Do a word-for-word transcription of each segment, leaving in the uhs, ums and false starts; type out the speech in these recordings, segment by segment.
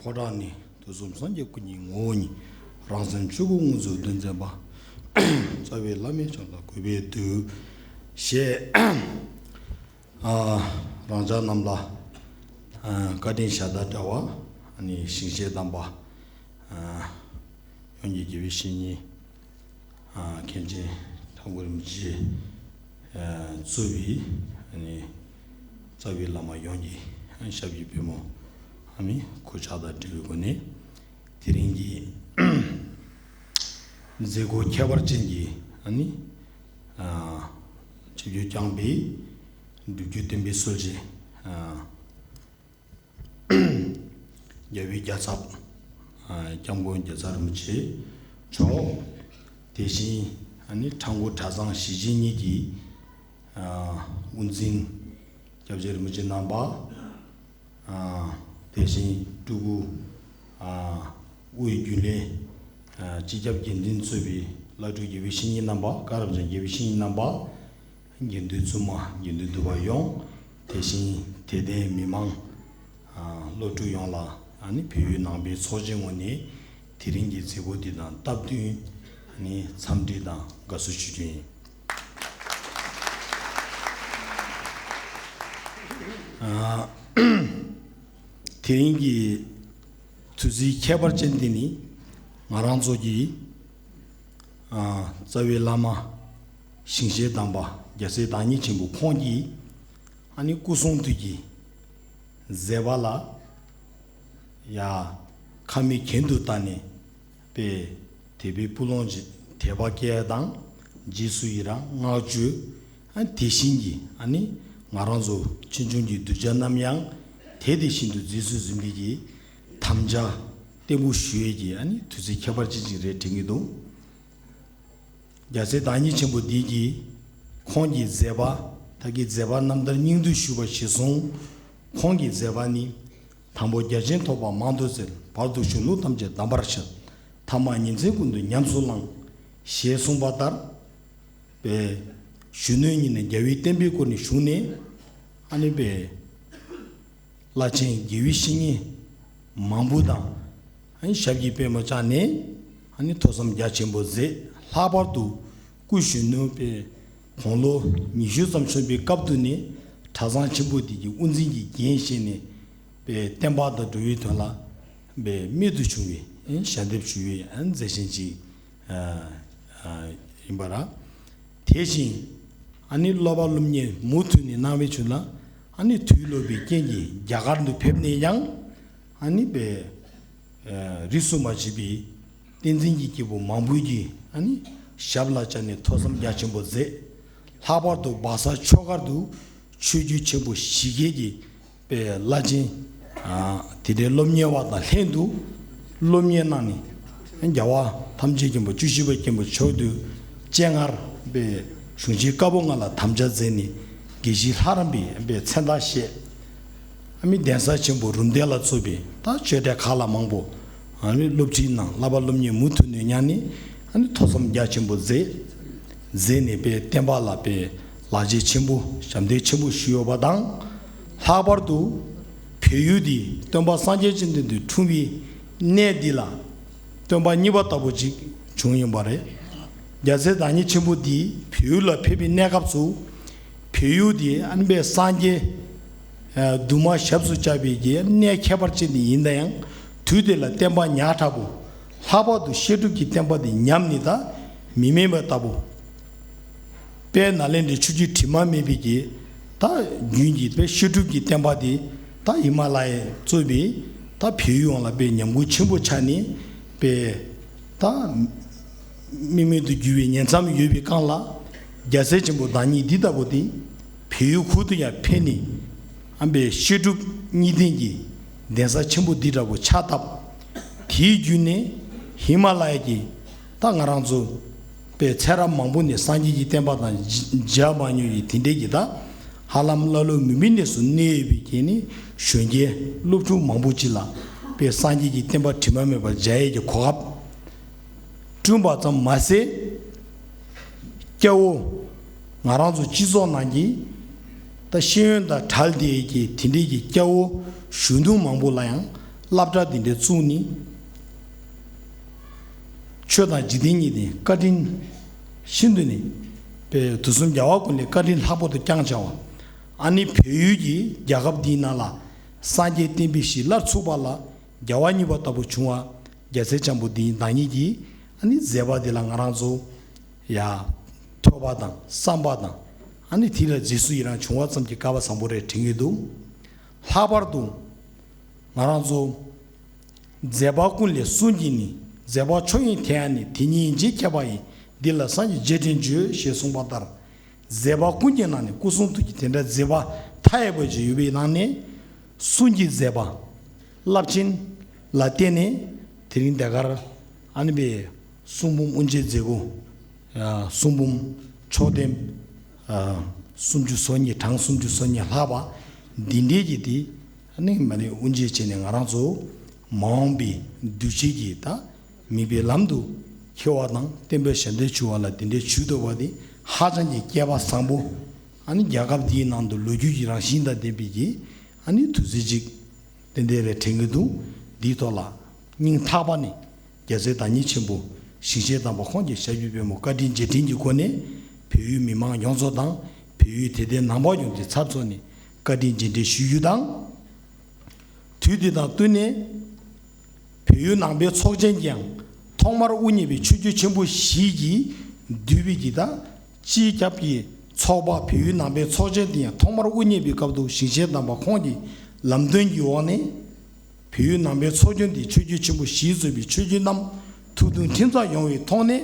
ཁོ་ཐག་ནི་དུས་གསུམ་སངས་རྒྱས་ཀུན་གྱི་ངོ་བོ་ཉིད། རང་སེམས་ཆོས་སྐུ་དངོས་སུ་སྟོན་མཛད་པ། རྩ་བའི་བླ་མའི་ཞབས་ལ་གུས་པས་འདུད། ཞེས་ཨ་རང་ཅག་རྣམས་ལ་ཨ་བཀའ་དྲིན་ཞལ་ཏ་འདྲ་བ་ཨ་ནི་ཞིང་གཤེགས་དམ་པ་ཨ་ཡོངས་ཀྱི་དགེ་བའི་བཤེས་གཉེན་ཨ་མཁན་ཆེན་ཁྲ་འགུ་རིན་པོ་ཆེ་ཨ་གཙོས་པའི་ཨ་ནི་རྩ་བའི་བླ་མ་ཡོངས་ཀྱི་ཨ་ཞབས་ཀྱི་པད་མོ་ཨ་ནི་གུས་ཕྱག་དང་འབྲེལ་བའི་སྒོ་ནས། དེ་རིང་གི་མཛད་སྒོ་ཁྱད་པར་ཅན་གྱི་ཨ་ནི་ཨ་ཆིབས་བསྒྱུར་བསྐྱངས་པའི་སྒྲུབ་བརྒྱུད་བསྟན་པའི་སྲོལ་འབྱེད་ཨ་རྒྱལ་བའི་རྒྱལ་ཚབ་ཨ་སྐྱབས་མགོན་རྒྱལ་ཚབ་རིན་པོ་ཆེ་མཆོག། དེ་བཞིན་ཨ་ནི་ཁྲ་འགུ་གྲྭ་ཚང་གཞིས་བྱེས་གཉིས་ཀྱི་ཨ་དབུ་འཛིན་སྐྱབས་རྗེ་རིན་པོ་ཆེ་རྣམ་པ། ཨ་དེ་བཞིན་སྤྲུལ་སྐུ་ཨ་དབུས་རྒྱུན་ལས་ཨ་སྤྱི་ཁྱབ་དགེ་འདུན་གཙོས་པའི་བླ་སྤྲུལ་དགེ་བའི་བཤེས་གཉེན་རྣམ་པ། བཀའ་རབ་འབྱམས་དགེ་བའི་བཤེས་གཉེན་རྣམ་པ། དགེ་འདུན་བཙུན་མ་དགེ་འདུན་འདུས་པ་ཡོངས། དེ་བཞིན་དད་ལྡན་མི་མང་ཨ་སློབ་ཕྲུག་ཡོངས་ལ་ཨ་ནི་བལ་ཡུལ་ནང་པའི་ཚོགས་ཆེན་ངོས་ནས་དེ་རིང་གི་མཛད་སྒོ་འདི་དང་སྟབས་བསྟུན་ཨ་ནི་འཚམས་འདྲི་དང་དགའ་བསུ་ཞུ་རྒྱུ་ཡིན། ཨ་དེ་རིང་གི་དུས་ཚིགས་ཁྱད་པར་ཅན་འདི་ནི་ང་རང་ཚོ་གི་ཨ་རྩ་བའི་བླ་མ་ཞིང་གཤེགས་དམ་པ་རྒྱལ་སྲས་བདག་ཉིད་ཆེན་པོ་ཁོང་གིས་ཨ་ནི་སྐུ་གསུང་ཐུགས་ཀྱི་མཛད་པ་ལ་ཡ་ཁ་མིག་གྱེན་དུ་བལྟས་ནས་པའི་དད་པའི་སྤུ་ལོང་གི་དད་པ་སྐྱེ་ཡ་དང་། རྗེས་སུ་ཡི་རང་བསྔགས་བརྗོད། ཨ་དེ་བཞིན་གྱི་ཨ་ནི་ང་རང་ཚོ་ཕྱིས་འབྱུང་གི་གདུལ་བྱ་རྣམས་ཡང་དེ་དེ་བཞིན་དུ་རྗེས་སུ་འཛིན་པའི་གི་དམ་བཅའ་བརྟན་པོ་ཞུ་ཡས་ཀྱི་ཨ་ནི་དུས་ཚིགས་ཁྱད་པར་ཅན་ཅིག་རེད་དྲན་གྱི་འདུག། རྒྱལ་སྲས་བདག་ཉིད་ཆེན་པོ་འདི་གིས་ཁོང་གི་མཛད་པ་ད་གི་མཛད་པ་རྣམ་ཐར་སྙིང་བསྡུས་ཞུས་པ་གཞིར་བཟུང་། ཁོང་གི་མཛད་པ་ནི། དང་པོ་རྒྱ་ཆེན་ཐོབ་པ་མང་དུ་བཙལ། བར་དུ་གཞོན་ནུ་ཐམས་ཅད་གདམས་པར་ཤར། ཐ་མ་ཉིན་མཚན་ཀུན་ཏུ་ཉམས་སུ་བླངས། ཞེས་གསུངས་པ་ལྟར། པའི་གཞོན་ནུའི་ཉིན་ནས་རྒྱལ་བའི་བསྟན་པའི་སྐོར་ནས་ཞུགས་ནས། ཨ་ནི་པའི་བླ་ཆེན་དགེ་བའི་བཤེས་གཉེན་མང་པོ་དང་། ཨ་ནི་ཞབས་ཀྱི་པད་མོ་བཅངས་ནས་ཨ་ནི་ཐོས་བསམ་རྒྱ་ཆེན་པོ་མཛད། ལྷག་པར་དུ་སྐུ་གཞོན་ནུ་པའི་དགུང་ལོ་ཉི་ཤུ་ཙམ་སོན་པའི་སྐབས་དུ་ནས་གྲྭ་ཚང་ཆེན་པོ་དེ་གི་དབུ་འཛིན་གྱི་འགན་བཞེས་ནས་པའི་བསྟན་པ་དང་འགྲོ་བའི་དོན་ལ་པའི་རྨད་དུ་བྱུང་བའི་ཨ་ནི་ཞལ་འདེབས་ཞུ་བའི་ཨ་ནི་མཛད་བཞིན་ཅིག་ཨ་ཨ་ཡིན་པ་ར། དེ་བཞིན་ཨ་ནི་སློབ་པ་སློབ་གཉེར་མུ་མཐུད་ནས་གནང་བའི་ཚུལ་ལ་ཨ་ནི་དུས་ལོག་པའི་རྐྱེན་གྱིས་རྒྱ་གར་དུ་ཕེབས་ནས་ཡང་ཨ་ནི་པའི་ཨ་རིས་སུ་མ་ཆད་པའི་བསྟན་འཛིན་གྱི་སྐྱེས་བུ་མང་པོའི་གི་ཨ་ནི་ཞབས་ལ་བཅངས་ནས་ཐོས་བསམ་རྒྱ་ཆེན་པོ་མཛད། ལྷག་པར་དུ་སྦག་ས་ཆོས་སྒར་དུ་ཆོས་བརྒྱུད་ཆེན་པོ་བཞི་ཀའི་གི་པའི་བླ་ཆེན་ཨ་དེ་འདྲའི་སློབ་གཉེར་བ་དང་ལྷན་དུ་སློབ་གཉེར་གནང་ནས། རྒྱལ་བ་ཐམས་ཅད་མཁྱེན་པ་བཅུ་བཞི་པ་མཁྱེན་པ་མཆོག་ཏུ་སྤྱན་སྔར་པའི་གཞུང་ཆེན་བཀའ་པོད་ལྔ་ལ་དམ་བཅའ་མཛད་ནས་དགེ་བཤེས་ལྷ་རམས་པའི་པའི་མཚན་རྟགས་བཞེས། ཨ་མི་གདན་ས་ཆེན་པོ་རུམ་བཏེག་ལ་སོགས་པའི་ད་ཆོས་གྲྭ་ཁག་ལ་མང་པོ་ཨ་མི་སློབ་ཁྲིད་གནང་། བསླབ་པ་སློབ་གཉེར་མུ་མཐུད་ནས་གནང་ནས་ཨ་ནི་ཐོས་བསམ་རྒྱ་ཆེན་པོ་མཛད། མཛད་ནས་པའི་བསྟན་པ་ལ་པའི་ལག་རྗེས་ཆེན་པོ་ཞབས་འདེགས་ཆེན་པོ་ཞུས་ཡོད་པ་དང་། ལྷག་པར་དུ་བལ་ཡུལ་འདི་སྟོན་པ་སངས་རྒྱས་བཅོམ་ལྡན་འདས་འཁྲུངས་པའི་གནས་འདི་ལ་སྟོན་པ་གཉིས་པ་ལྟ་བུ་ཅིག་བྱུང་ཡོད་པ་རེད། རྒྱལ་སྲས་བདག་ཉིད་ཆེན་པོ་འདི་བལ་ཡུལ་ལ་ཕེབས་པའི་གནས་སྐབས་སུ་བལ་ཡུལ་འདི་ཨ་ནི་པའི་སངས་རྒྱས་ཨ་འདུས་མ་ཞབས་སུ་བཅགས་པའི་གི་གནས་ཁྱད་པར་ཅན་དེ་ཡིན་ན་ཡང་དུས་དེ་ལ་བསྟན་པ་ཉག་ཕྲ་པོ། ལྷག་པར་དུ་བཤད་སྒྲུབ་ཀྱི་བསྟན་པ་དེ་ཉམས་ནས་ད་མི་སྨིན་པ་ལྟ་བུ། དཔལ་ནཱ་ལེནྡྲའི་ཆོས་བརྒྱུད་དྲི་མ་མེད་པའི་གི་ད་རྒྱུན་གྱི་དཔལ་བཤད་སྒྲུབ་ཀྱི་བསྟན་པ་དེ་ད་ཧི་མ་ལ་ཡའི་གཙོས་པའི་ད་བལ་ཡུལ་ཡོངས་ལ་དཔེ་ཉམས་རྒུད་ཆེན་པོ་ཆགས་ནས་དཔེ་ད་མི་མེད་དུ་འགྱུར་བའི་ཉེན་མཚམས་ཡོད་པའི་སྒང་ལ། རྒྱལ་སྲས་ཆེན་པོ་བདག་ཉིད་འདི་ལྟ་བུ་དེ་བལ་ཡུལ་ཁུལ་དུ་ཡང་ཕེབས་ནས་ཨ་མི་པའི་བཤད་སྒྲུབ་གཉིས་ལྡན་གྱི་གདན་ས་ཆེན་པོ་འདི་འདྲ་བོ་ཕྱག་བཏབ། དེའི་བརྒྱུད་ནས་ཧི་མ་ལ་ཡ་གི་ད་ང་རང་ཚོ་པའི་ཚེ་རབས་མང་པོ་ནས་སངས་རྒྱས་ཀྱི་བསྟན་པ་དང་མཇལ་མ་མྱོང་བའི་དེ་འདྲའི་གི་ད་ཧ་ལམ་ཀླ་ཀློ་མུན་པའི་གནས་སུ་གནས་ཡོད་པའི་གི་ནི་གཞོན་སྐྱེས་སློབ་ཕྲུག་མང་པོ་ཅིག་ལ་པའི་སངས་རྒྱས་ཀྱི་བསྟན་པ་དྲི་མ་མེད་པར་མཇལ་ཡས་ཀྱི་གོ་སྐབས་བསྐྲུན་པ་ཙམ་མ་ཟད། སྐྱ་བོ་ང་རང་ཚོ་སྤྱི་ཚོགས་ནང་གི་ད་ཤེས་ཡོན་དང་བྲལ་ཏེ་གི་དེ་འདྲའི་གི་སྐྱ་བོ་གཞོན་ནུ་མང་པོ་ལ་ཡང་ སློབ་གྲྭ་འདི་འདྲའི་བཙུགས་ནས། ཆོས་དང་འཇིག་རྟེན་གཉིས་ནི་བཀའ་དྲིན་ཤིན་ཏུ་ནས། དཔེ་དུས་གསུམ་རྒྱལ་བ་ཀུན་ལས་བཀའ་དྲིན་ལྷག་པར་དུ་བསྐྱངས་བྱ་བ། ཨ་ནི་བལ་ཡུལ་གྱི་རྒྱལ་ཁབ་འདིའི་ནང་ལ་སངས་རྒྱས་བསྟན་པའི་གཞི་སླར་ཚུགས་པ་ལ་རྒྱལ་བ་གཉིས་པ་ལྟ་བུ་བྱུང་བ། རྒྱལ་སྲས་འཇམ་དཔལ་འདི་བདག་ཉིད་ཀྱིས་ཨ་ནི་མཛད་པ་འདི་ལ་ང་རང་ཚོ་ཡ་ཐོས་པ་དང་བསམ་པ་དང་། ཨ་ནི་དེ་ལ་རྗེས་སུ་ཡི་རང་བྱུང་བ་ཙམ་གྱིས་དགའ་བ་བཟང་པོ་རེད་དྲན་གྱི་འདུག། ལྷག་པར་དུ་ང་རང་ཚོ། མཛད་པ་ཀུན་ལས་གསུང་གི་ནི། མཛད་པ་མཆོག་ཡིན་དེ་ཡང་ནི། དེ་ཉིད་ཡིན་ཕྱིར་མཁས་པ་ཡིས། འདི་ལ་སངས་རྒྱས་རྗེས་དྲན་བརྗོད། ཞེས་གསུངས་པ་ལྟར། མཛད་པ་ཀུན་གྱི་ནང་ནས་སྐུ་གསུང་ཐུགས་ཀྱི་དེ་འདྲ་མཛད་པ་མཐའ་ཡས་པ་ཅིག་ཡོད་པའི་ནང་ནས། གསུང་གི་མཛད་པ་རླབས་ཆེན་ལ་བརྟེན་ནས་དེ་རིང་འདི་གར་ཨ་ནི་པའི་གསུང་འབུམ་དབུ་འབྱེད་མཛད་སྒོ། གསུང་འབུམ་མཆོག་ལྡན་སུམ་ཅུ་སོ་གཉིས། གྲངས་སུམ་ཅུ་སོ་གཉིས་ལྷག་པ་འདི་འདྲའི་གི་དེ། ཨ་ནི་མ་ནི་དབུ་འབྱེད་བྱས་ནས་ང་རང་ཚོ་མ་འོངས་པའི་གདུལ་བྱའི་གི་ད་མིག་དཔེའི་ལམ་དུ་འཁྱེར་བ་དང་བསྟན་པའི་ཞབས་འདེགས་ཞུ་བ་ལ་དེ་འདྲའི་ཇུས་གཏོགས་པ་དེ་ཧ་ཅང་གི་སྐལ་པ་བཟང་པོ། ཨ་ནི་རྒྱལ་ཁབ་འདིའི་ནང་དུ་ལོ་རྒྱུས་ཀྱི་རང་བཞིན་དང་ལྡན་པའི་གི་ཨ་ནི་དུས་ཚོད་ཅིག་དེ་འདྲའི་རེ་དྲན་གྱི་འདུག། འདིའི་ཐོག་ལ་སྙིང་ཐག་པ་ནས་རྒྱལ་སྲས་བདག་ཉིད་ཆེན་པོ་ཞིང་གཤེགས་དམ་པ་ཁོང་གི་ཞབས་ཀྱི་པད་མོ་བཀའ་དྲིན་རྗེས་དྲན་གྱི་སྒོ་ནས་བལ་ཡུལ་མི་མང་ཡོངས་རྫོགས་དང་བལ་ཡུལ་དད་ལྡན་ནང་པ་ཡོངས་ཀྱི་ཚབ་མཚོན་ནས་བཀའ་དྲིན་རྗེས་དྲན་ཞུ་རྒྱུ་དང་། དུས་འདི་དང་བསྟུན་ནས་བལ་ཡུལ་ནང་པའི་ཚོགས་ཆེན་གྱིས་ཡང་ཐོག་མར་དབུ་བརྙེས་པའི་ཆོས་བརྒྱུད་ཆེན་པོ་བཞི་གིས་འདུས་པའི་གི་ད་སྤྱི་ཁྱབ་ཀྱི་ཚོགས་པ་བལ་ཡུལ་ནང་པའི་ཚོགས་ཆེན་དེ་ཡང་ཐོག་མར་དབུ་བརྙེས་པའི་སྐབས་དུ་ཞིང་གཤེགས་དམ་པ་ཁོང་གི་ལམ་སྟོན་གྱི་འོག་ནས། བལ་ཡུལ་ནང་པའི་ཚོགས་ཆེན་དེ་ཆོས་བརྒྱུད་ཆེན་པོ་བཞིས་གཙོས་པའི་ཆོས་བརྒྱུད་རྣམས་ཐུགས་མཐུན་ཁྲིམས་གཙང་ཡོང་བའི་ཐོག་ནས་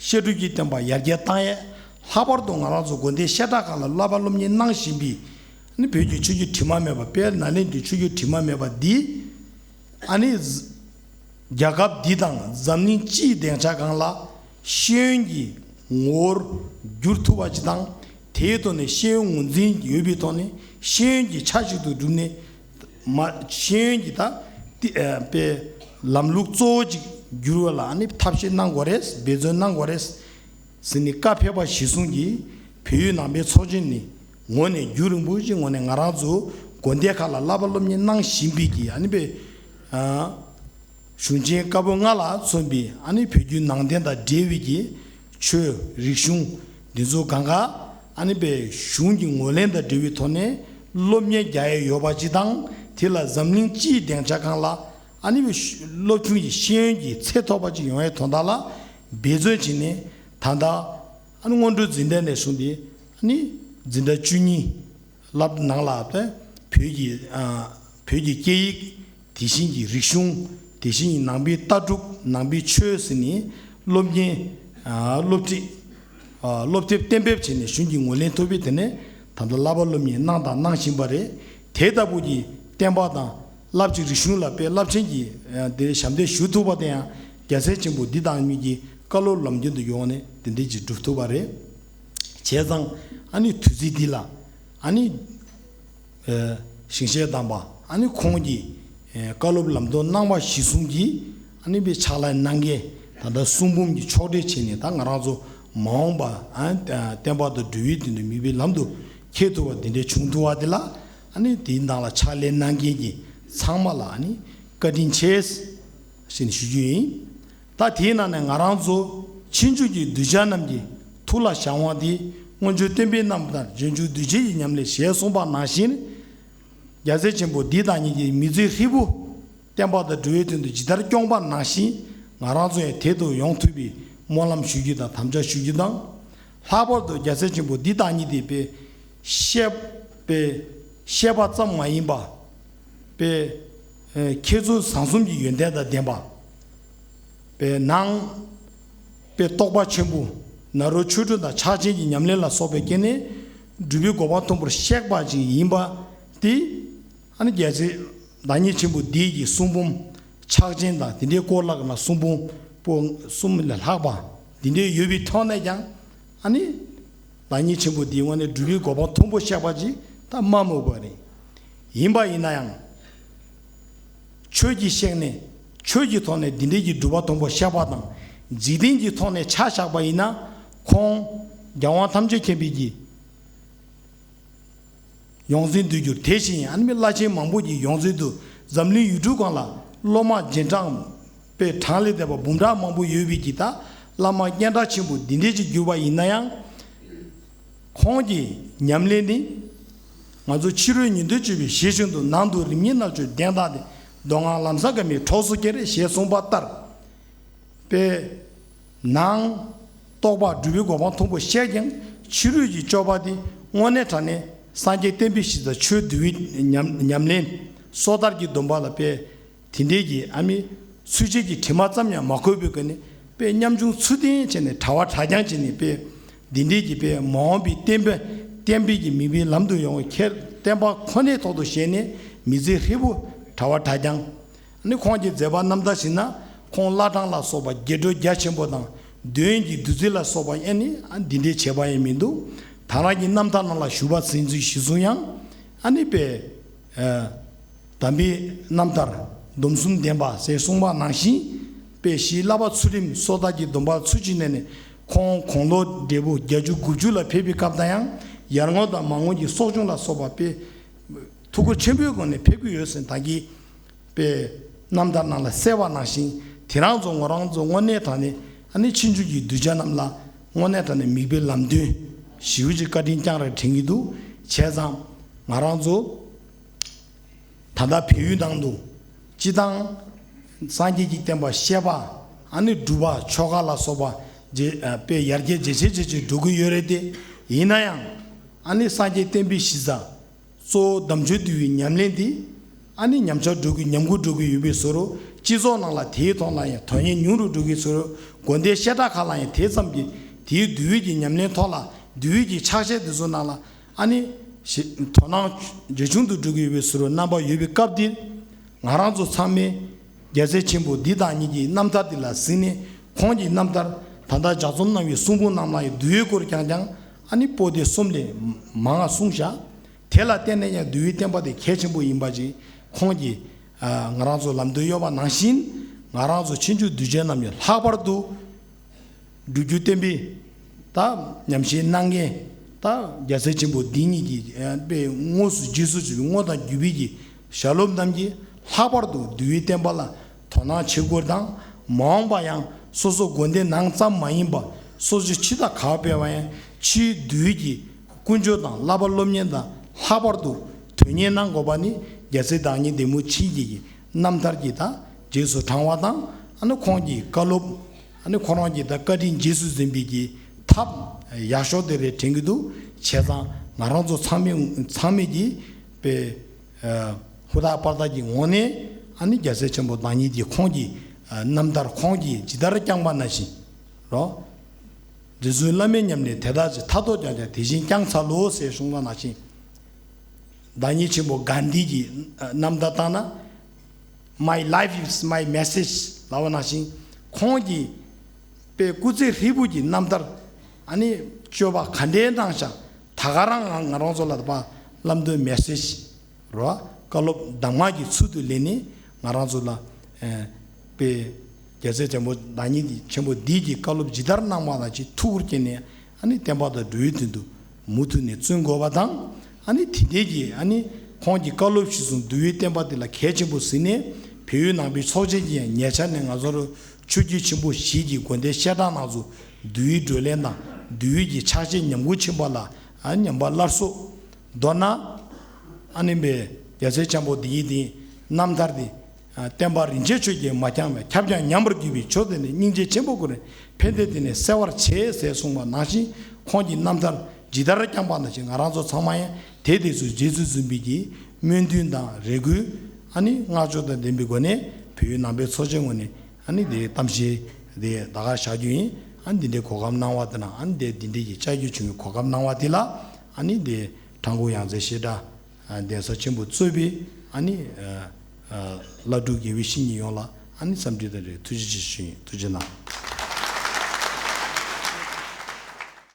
བཤད་སྒྲུབ་ཀྱི་བསྟན་པ་ཡར་རྒྱས་བཏང་ཡས། ལྷག་པར་དུ་ང་རང་ཚོ་དགོན་སྡེ་བཤད་གྲྭ་ཁག་ལ་བསླབ་པ་སློབ་གཉེར་གནང་བཞིན་པའི་ནི་བོད་ཀྱི་ཆོས་བརྒྱུད་དྲི་མ་མེད་པ། དཔལ་ནཱ་ལེནྡྲའི་ཆོས་བརྒྱུད་དྲི་མ་མེད་པ་འདི་ཨ་ནི་རྒྱལ་ཁབ་འདི་དང་འཛམ་གླིང་སྤྱིའི་སྡིངས་ཆ་སྒང་ལ་ཤེས་ཡོན་གྱི་ངོ་བོར་འགྱུར་ཐུབ་པ་ཅིག་དང་། དེའི་ཐོག་ནས་ཤེས་ཡོན་ངོས་འཛིན་ཡོད་པའི་ཐོག་ནས་ཤེས་ཡོན་གྱི་ཆ་ཞིག་ཏུ་བསྒྲུབས་ནས། མ་ཤེས་ཡོན་གྱི་ད་ཏི་ཨ་པའི་ལམ་ལུགས་གཙོ་བོ་ཅིག་འགྱུར་བ་ལ་ཨ་ནི་ཐབས་ཤེས་གནང་དགོས་རེད། འབད་བརྩོན་གནང་དགོས་རེད་ཟེར་ནས་བཀའ་ཕེབས་པ་གཞིར་བཟུང་གིས་བལ་ཡུལ་ནང་པའི་ཚོགས་ཆེན་ནི་ངོས་ནས་རྒྱུན་རིང་པོ་ཞིག་ངོས་ནས་ང་རང་ཚོ་དགོན་སྡེ་ཁག་ལ་བསླབ་པ་སློབ་གཉེར་གནང་བཞིན་པའི་གི་ཨ་ནི་པའི་ཨ་གཞུང་ཆེན་བཀའ་པོད་ལྔ་ལ་མཚོན་པའི་ཨ་ནི་བོད་བརྒྱུད་ནང་བསྟན་དང་འབྲེལ་བའི་གི་ཆོས་རིག་གཞུང་འདི་ཚོ་གང་ག་ཨ་ནི་པའི་གཞུང་གི་ངོས་ལེན་དང་འབྲེལ་བའི་ཐོག་ནས་སློབ་གཉེར་རྒྱག་ཡས་ཡོད་པ་ཅིག་དང་། དེ་ལ་འཛམ་གླིང་སྤྱིའི་སྡིངས་ཆ་སྒང་ལ་ཨ་ནི་པའི་སློབ་ཆུང་གི་ཤེས་ཡོན་གྱི་ཚད་མཐོ་པ་ཅིག་ཡོང་ཡས་དོན་དག་ལ་འབད་བརྩོན་བྱས་ནས། ད་ལྟ་ཨ་ནི་སྔོན་འགྲོའི་འཛིན་གྲྭ་ནས་བཟུང་སྟེ་ཨ་ནི་འཛིན་གྲྭ་བཅུ་གཉིས་བསླབ་ནང་ལ་བོད་ཀྱི་ཨ་བོད་ཀྱི་སྐད་ཡིག་དེ་བཞིན་གྱི་རིག་གཞུང་། དེ་བཞིན་གྱི་ནང་པའི་ལྟ་གྲུབ། ནང་པའི་ཆོས་ཟེར་ནས་སློབ་གཉེར་ཨ་སློབ་ཁྲིད་ཨ་སློབ་དེབ་གཏན་འབེབས་བྱས་ནས་གཞུང་གིས་ངོས་ལེན་ཐོབ་པའི་དེ་ནས་ད་ལྟ་བསླབ་པ་སློབ་གཉེར་གནང་དང་གནང་བཞིན་པ་རེད། དེ་ལྟ་བུ་གྱི་བསྟན་པ་དང་བསླབ་བྱའི་རིག་གཞུང་ལ་དཔེ་རླབས་ཆེན་གྱི་ཨ་དེ་ཞབས་འདེགས་ཞུ་ཐུབ་པ་དེ་ཡང་རྒྱལ་སྲས་ཆེན་པོ་འདི་དང་ཉིད་ཀྱི་བཀའ་སློབ་ལམ་སྟོན་དུ་ཡོང་ནས་དེ་འདྲ་ཅིག་སྒྲུབ་ཐུབ་པ་རེད། བྱས་ཙང་ཨ་ནི་དུས་ཚིགས་འདི་ལ་ཨ་ནི། ཨ་ཞིང་གཤེགས་དམ་པ་ཨ་ནི་ཁོང་གི་ཨ་བཀའ་སློབ་ལམ་སྟོན་གནང་བ་གཞིར་བཟུང་གིས་ཨ་ནི་པའི་ཕྱག་ལས་གནང་མཁན་ད་ལྟ་གསུང་འབུམ་གྱི་ཕྱོགས་སྒྲིག་བྱས་ནས། ད་ང་རང་ཚོ་མ་འོངས་པ་ཨ་བསྟན་པ་དང་འགྲོ་བའི་དོན་དུ་མིག་དཔེའི་ལམ་དུ་འཁྱེར་ཐུབ་པ་འདི་འདྲའི་བྱུང་ཐུབ་པ་འདི་ལ་ཨ་ནི་དེའི་ནང་ལ་ཕྱག་ལས་གནང་མཁན་གྱི་ཚང་མ་ལ་ཨ་ནི་བཀའ་དྲིན་ཆེ་ཞེས་ཞུ་རྒྱུ་ཡིན། ད་དེའི་ནང་ནས་ང་རང་ཚོ་ཕྱིན་ཆད་ཀྱི་གདུལ་བྱ་རྣམས་ཀྱི་ཐུགས་ལ་བཞག་དབང་དེ་སྔོན་བྱོན་སྟོན་པའི་རྣམ་ཐར། འབྱོན་འཇུག་གདུལ་བྱའི་ཉམས་ལེན་ཞེས་གསུངས་པ་ནང་བཞིན། རྒྱལ་སྲས་ཆེན་པོ་འདི་དང་ཉིད་ཀྱི་མི་ཚེའི་ཧྲིལ་པོ་བསྟན་པ་དང་འགྲོ་བའི་དོན་དུ་ཇི་ལྟར་བསྐྱངས་པ་ནང་བཞིན་ང་རང་ཚོ་ཡང་དེ་དུ་ཡོང་ཐུབ་པའི་སྨོན་ལམ་ཞུ་རྒྱུ་དང་དམ་བཅའ་ཞུ་རྒྱུ་དང་། ལྷག་པར་དུ་རྒྱལ་སྲས་ཆེན་པོ་འདི་དང་ཉིད་དེ་པའི་བཤད་པའི་བཤད་པ་ཙམ་མ་ཡིན་པ། པའི་ཨེ་ཁྱེད་ཚོ་བཟང་གསུམ་གྱི་ཡོན་ཏན་དང་ལྡན་པ། པའི་ནང་པའི་རྟོགས་པ་ཆེན་པོ། ནཱ་རོ་ཆོས་དྲུག་དང་ཕྱག་ཆེན་གྱི་ཉམས་ལེན་ལ་སོགས་པའི་སྐྱེ་གནས་སྒྲུབ་པའི་གོ་འཕང་མཐོན་པོར་གཤེགས་པ་ཅིག་ཡིན་པ་དེ། ཨ་ནི་རྒྱལ་སྲས་བདག་ཉིད་ཆེན་པོ་འདི་ཡི་གསུང་འབུམ་ཕྱག་ཆེན་དང་དེ་འདྲའི་སྐོར་ལ་གསུང་འབུམ་པོ་གསུམ་ལས་ལྷག་པ་འདི་འདྲའི་ཡོད་པའི་ཐོག་ནས་ཀྱང་ཨ་ནི། བདག་ཉིད་ཆེན་པོ་འདིའི་ངོས་ནས་སྒྲུབ་པའི་གོ་འཕང་མཐོན་པོ་གཤེགས་པ་ཅིག་ད་མ་སྨོས་པ་རེད། ཡིན་པ་ཡིན་ན་ཡང་། ཆོས་ཀྱི་གཤེགས་གནས། ཆོས་ཀྱི་ཐོག་ནས་འདི་འདྲའི་གི་སྒྲུབ་པ་མཐོན་པོ་གཤེགས་པ་དང་། འཇིག་རྟེན་གྱི་ཐོག་ནས་ཆ་བཞག་པ་ཡིན་ན། ཁོང་རྒྱལ་དབང་ཐམས་ཅད་མཁྱེན་པའི་གི་ཡོངས་འཛིན་དུ་གྱུར། དེ་བཞིན་ཨ་ནི་བླ་ཆེན་མང་པོ་གྱི་ཡོངས་འཛིན་དུ་ འཛམ་གླིང་ཡུལ་གྲུ་སྒང་ ལ་སློབ་མ་རྗེས་འབྲང་པའི་གྲངས་ལས་འདས་པ་འབུམ་ཕྲག་མང་པོ་ཡོད་པའི་གི་ད་བླ་མ་སྙན་གྲགས་ཆེན་པོ་འདི་འདྲས་ཅིག་གྱུར་པ་ཡིན་ན་ཡང་། ཁོང་གི་ཉམས་ལེན་ནི། ང་ཚོ་ཕྱི་རོལ་ཉིན་ཐོ་བཅུ་པའི་ཞེས་བཞིན་དུ་ནང་དུ་རིམ་གཉིས་རྣལ་འབྱོར་གདན་བདག་སྟེ། མདོ་སྔགས་ལམ་ཟབ་དགའ་མའི་གྲོགས་སུ་སྐྱེ་རེ་ཞེས་གསུངས་པ་ལྟར། པས། ནང་རྟོགས་པ་སྒྲུབ་པའི་གོ་འཕང་མཐོན་པོ་བཤད་ཀྱང་ཕྱི་རོལ་གྱི་སྤྱོད་པ་དེ་དངོས་གནས་དྲང་གནས་སངས་རྒྱས་བསྟན་པའི་གཞི་རྩ་ཆོས་འདུལ་བའི་ཉམས་ཉམས་ལེན། སོ་ཐར་གྱི་སྡོམ་པ་ལ་པས། དེ་འདྲའི་གི་ཨ་མི་ཚུལ་འཆལ་གྱི་དྲི་མ་ཙམ་ཡང་མ་གོས་པའི་སྒོ་ནས་པས་ཉམ་ཆུང་ཚུལ་ལྡན་བྱས་ནས་གྲྭ་བ་གྲྭ་རྐྱང་བྱས་ནས་པས། འདི་འདྲའི་གི་པས་མ་འོངས་པའི་བསྟན་པ་བསྟན་པའི་གི་མིང་པའི་ལམ་དུ་ཡོང་བའི་ཁྱེད་བསྟན་པ་ཁོ་ནའི་ཐོག་ཏུ་བཞེས་ནས་མི་ཚེ་ཧྲིལ་པོ་གྲྭ་བ་གྲྭ་རྐྱང་། ནི་ཁོང་གི་མཛད་པ་རྣམ་ཐར་ཞིག་ན་ཁོང་བླ་བྲང་ལ་སོགས་པ་རྒྱལ་སྒྲོལ་རྒྱ་ཆེན་པོ་དང་འདོན་གྱི་བདུད་རྩི་ལ་སོགས་པ་ཨ་ནི་ཨ་འདི་འདྲའི་བྱས་པ་ཡང་མི་འདུག་ད་རང་གི་རྣམ་ཐར་ནང་ལ་ཞུ་བ་ཟིན་ཚུལ་གཞི་བཟུང་ཡང་ཨ་ནི་པས། དམ་པའི་རྣམ་ཐར་སྡོམ་གསུམ་ལྡན་པ་ཞེས་གསུངས་པ་ནང་བཞིན། པས་ཞེས་བསླབ་པ་ཚུལ་ཁྲིམས་སོ་ཐར་གྱི་སྡོམ་པ་ཚུལ་གྱི་གནས་ནས་ཁོང་དགུང་ལོ་བགྲེས་པོ་བརྒྱད་ཅུ་དགུ་བཅུ་ལ་ཕེབས་པའི་སྐབས་དང་ཡང་ཡར་ངོ་དང་མར་ངོ་གྱི་གསོ་སྦྱོང་ལ་སོགས་པ་པས་ཐུགས་ཁུར་ཆེན་པོའི་སྒོ་ནས་ཕེབས་ཀྱི་ཡོད་ཟེར་ད་གིན་པས་རྣམ་ཐར་ནང་ལ་གསལ་བ་ནང་བཞིན་དེ་རང་ཚོ་ང་རང་ཚོ་དངོས་གནས་དྲང་གནས་ཨ་ནི་ཕྱིན་ཆོད་ཀྱི་གདུལ་བྱ་རྣམས་ལ་དངོས་གནས་དྲང་གནས་མིག་དཔེ་ལམ་སྟོན་ཞེ་པོ་ཅིག་བཀའ་དྲིན་བསྐྱངས་རེ་དྲན་གྱི་འདུག་བྱས་ཙང་ང་རང་ཚོ། ད་ལྟ་བལ་ཡུལ་ནང་དུ་སྤྱི་བཏང་སངས་རྒྱས་ཀྱི་བསྟན་པ་བཤད་པ་ཨ་ནི་སྒྲུབ་པ་ཆོ་ག་ལ་སོགས་པ་རྗེ་ཨ་དཔེ་ཡར་རྒྱས་ཇེ་ཆེ་ཇེ་ཆེ་འགྲོ་གི་ཡོད་རེད་དེ། ཡིན་ན་ཡང་ཨ་ནི་སངས་རྒྱས་བསྟན་པའི་གཞི་རྩ་གཙོ་བོ་དམ་ཆོས་འདུལ་བའི་ཉམས་ལེན་འདི་ཨ་ནི་ཉམས་ཆག་འགྲོ་གི་ཉམས་རྒུད་འགྲོ་གི་ཡོད་པའི་བཟོ་འདྲ། སྤྱི་ཚོགས་ནང་ལ་དེའི་ཐོག་ལ་ཡང་དོན་སྙིང་ཉུང་རུ་འགྲོ་གི་བཟོ་འདྲ། དགོན་སྡེ་བཤད་གྲྭ་ཁག་ལ་ཡང་དེ་ཙམ་གྱི་དེའི་འདུལ་བའི་གི་ཉམས་ལེན་ཐོག་ལ་འདུལ་བའི་གི་ཕྱག་བཞེས་འདི་ཚོ་ནང་ལ། ཨ་ནི། ཞེས་དོ་སྣང་ཇེ་ཆུང་དུ་འགྲོ་གི་ཡོད་པའི་བཟོ་འདྲ་རྣམ་པ་ཡོད་པའི་སྐབས་འདིར། ང་རང་ཚོ་ཚང་མས་རྒྱལ་སྲས་ཆེན་པོ་འདི་དང་ཉིད་ཀྱི་རྣམ་ཐར་འདི་ལ་གཟིགས་ནས་ཁོང་གི་རྣམ་ཐར་ད་ལྟ་ལྗགས་རྩོམ་གནང་བའི་གསུང་འབུམ་རྣམས་ལ་ཡང་འདུལ་བའི་སྐོར་རྐྱང་རྐྱང་ཨ་ནི་པོ་ཏི་གསུམ་ལས་མང་བ་གསུངས་བཞག་དེ་ལ་བརྟེན་ནས་ཡང་འདུལ་བའི་བསྟན་པ་དེ་གལ་ཆེན་པོ་ཡིན་པ་ཅིག་ཁོང་གིས་ང་རང་ཚོ་ལམ་སྟོན་གཡོག་པ་ནང་བཞིན་ང་རང་ཚོ་ཕྱིན་ཆོད་གདུལ་བྱ་རྣམས་ཡང་ལྷག་པར་དུ། སྒྲུབ་བརྒྱུད་བསྟན་པའི་ད་ཉམས་བཞེས་གནང་མཁན་ད་རྒྱལ་སྲས་ཆེན་པོ་འདི་ཉིད་ཀྱི་ཨ་དཔེ་དངོས་སུ་རྗེས་སུ་བྱུང་བའི་དངོས་དང་བརྒྱུད་པའི་གི་ཞལ་སློབ་རྣམས་ཀྱིས་ལྷག་པར་དུ་འདུལ་བའི་བསྟན་པ་ལ་དོ་སྣང་བྱེད་དགོས་དང་མ་འོངས་པ་ཡང་སོ་སོ་དགོན་སྡེ་ནང་ཙམ་མ་ཡིན་པ་སོ་སོ་ཕྱི་དང་ག་པར་ཕེབས་པ་ཡང་ཕྱིའི་འདུལ་བའི་གི་ཀུན་སྤྱོད་དང་བསླབ་པ་སློབ་གཉེར་དང་ལྷག་པར་དུ་དོན་གཉེར་གནང་དགོས་པ་ནི་རྒྱལ་སྲས་བདག་ཉིད་བདེ་མོ་མཆིས་ཀྱི་རྣམ་ཐར་གྱི་དང་རྗེས་སུ་འབྲང་བ་དང་ཨ་ནི་ཁོང་གི་བཀའ་སློབ། ཨ་ནི་ཁོ་རང་གི་ད་བཀའ་དྲིན་རྗེས་སུ་འཛིན་པའི་གི་ཐབས་ཡག་ཤོས་དེ་རེད་དྲན་གྱི་འདུག་བྱས་ཙང་ང་རང་ཚོ་ཚང་མས་ཚང་མས་ཀྱི་པའི་ཧུར་ཐག་པར་ཐག་གི་ངོས་ནས་ཨ་ནི་རྒྱལ་སྲས་ཆེན་པོ་བདག་ཉིད་ཀྱི་ཁོང་གི་རྣམ་ཐར་ཁོང་གིས་ཇི་ལྟར་བསྐྱངས་པ་ནང་བཞིན་རོ། རྗེ་བཙུན་བླ་མའི་ཉམས་ལེན་དེ་དག་ཅིག་མཐའ་ཐོག་ཀྱང་ཀྱང་དེ་བཞིན་བསྐྱངས་ཚར་ལོ་ཞེས་གསུངས་པ་ནང་བཞིན། བདག་ཉིད་ཆེན་པོ་གྷན་དྷི་གི་རྣམ་ཐར་ལྟར་ན། My life is my message ལབ་པ་ནང་བཞིན་ཁོང་གིས་པའི་སྐུ་ཚེ་ཧྲིལ་པོ་གི་རྣམ་ཐར་ཨ་ནི་སྤྱོད་པ་ག་འདྲའི་གནང་བཞག་ད་ག་རང་ང་རང་ཚོ་ལ་ད་པ་བླ་མདོའི་མེ་སེ་ཇི་རོ་བཀའ་སློབ་གདམས་ངག་གི་ཚུལ་དུ་ལེན་ནས་ང་རང་ཚོ་ལ་པའི་རྒྱལ་སྲས་ཆེན་པོ་བདག་ཉིད་ཆེན་པོ་འདིས་ཀྱི་བཀའ་སློབ་ཇི་ལྟར་གནང་བ་ལ་ཅིག་ཐུགས་ཁུར་བསྐྱེད་ནས་ཨ་ནི་བསྟན་པ་དང་འགྲོ་བའི་དོན་དུ་མུ་མཐུད་ནས་བརྩོན་དགོས་པ་དང་ཨ་ནི་དེ་འདྲའི་གི་ཨ་ནི་ཁོང་གི་བཀའ་སློབ་གཞིར་བཟུང་འདུལ་བའི་བསྟན་པ་འདི་ལ་གལ་ཆེན་པོ་གཟིགས་ནས་བལ་ཡུལ་ནང་པའི་ཚོགས་ཆེན་གྱི་ཡང་ཉེ་ཆར་ནས་ང་ཚོར་ཆོས་བརྒྱུད་ཆེན་པོ་བཞི་གི་དགོན་སྡེ་བཤད་གྲྭ་ནང་དུ་འདུལ་བའི་བགྲོ་གླེང་དང་འདུལ་བའི་གི་ཕྱག་རྗེས་ཉམས་རྒུད་ཕྱིན་པ་ལ་ཨ་ཉམས་པ་སླར་གསོ། མདོར་ན། ཨ་ནི་པའི་རྒྱལ་སྲས་ཆེན་པོ་འདི་ཡི་འདི་རྣམ་ཐར་འདི། བསྟན་པ་རིན་ཆེན་ཆོས་ཀྱིས་མ་བསྐྱངས་པས་ཁྱབ་ཀྱང་ཉམས་པར་གྱུར་པའི་ཆོས་དེ་ནི་སྙིང་རྗེ་ཆེན་པོ་ཀུན་ནས་ཕན་བདེ་དེ་ནི་གསལ་བར་བྱེད་ཟེར་གསུངས་པ་ནང་བཞིན་ཁོང་གི་རྣམ་ཐར་ཇི་ལྟར་བསྐྱངས་པ་ནང་བཞིན་ང་རང་ཚོ་ཚང་མ་ཡང་དེ་དེ་ཚོའི་རྗེས་སུ་འཛིན་པའི་གི་སྨོན་འདུན་དང་རེ་སྐུལ་ཨ་ནི་བསྔགས་བརྗོད་དང་ལྡན་པའི་སྒོ་ནས་བོད་ཡུལ་ནང་པའི་ཚོགས་ཆེན་ངོས་ནས་ཨ་ནི་དེ་གཏམ་བཤད་དེ་ད་ག་བཞག་རྒྱུ་ཡིན། ཨ་ནི་འདི་འདྲའི་གོ་སྐབས་གནང་བ་དེ་ན་ཨ་ནི་དེ་འདི་འདྲའི་གི་བཅར་རྒྱུ་བྱུང་བའི་གོ་སྐབས་གནང་བ་དེ་ལ་ཨ་ནི་དེ་ཁྲ་འགུ་ཡང་རྩེ་བཤད་གྲྭ། གདན་ས་ཆེན་པོ་གཙོས་པའི་ཨ་ནི་བླ་སྤྲུལ་དགེ་བའི་བཤེས་གཉེན་ཡོངས་ལ་ཨ་ནི་འཚམས་འདྲི་དང་འབྲེལ་ཐུགས་རྗེ་ཆེ་ཞུ་ཡིན། ཐུགས་རྗེ་གནང་།